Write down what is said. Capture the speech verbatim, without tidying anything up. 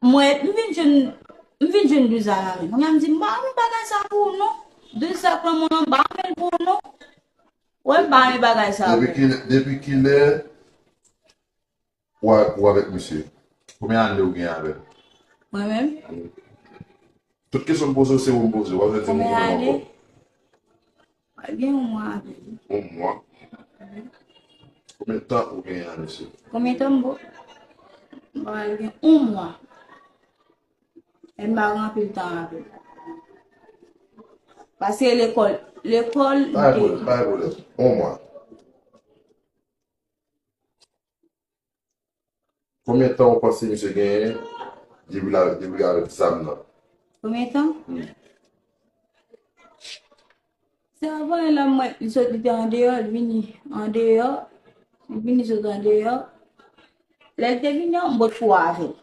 Mwen, m vin jwenn, m vin jwenn douz zak la menm. Kounye a m di, m pa renmen bagay sa pou ou non. Douz zak lan mwen an, m pa renmen l pou ou non. Wè, m pa renmen bagay sa pou ou. Depi kilè, depi kilè ou a-, ou avèk misye? Konbyen ane ou gen avè l? Mwen menm? Tout kesyon m poze w, se ou m poze. W ap vin di m ou konnen ankò. Pral gen yon mwa avè l. Yon mwa? Konbyen tan ou genyen a misye? Konbyen tan m bo-, m pral gen yon mwa. E m pa gen anpil tan avè l. Paske lekòl, lekòl, pa gen pwoblèm, pa gen pwoblèm. Yon mwa. Konbyen tan ou panse misye genyen depi la, depi avèk zam nan? Konbyen tan? Hmm. Se avan la, mwen, li sot, li te andeyò, li vini andeyò, li vini sot andeyò. Lè l te vini an, m potko avè l.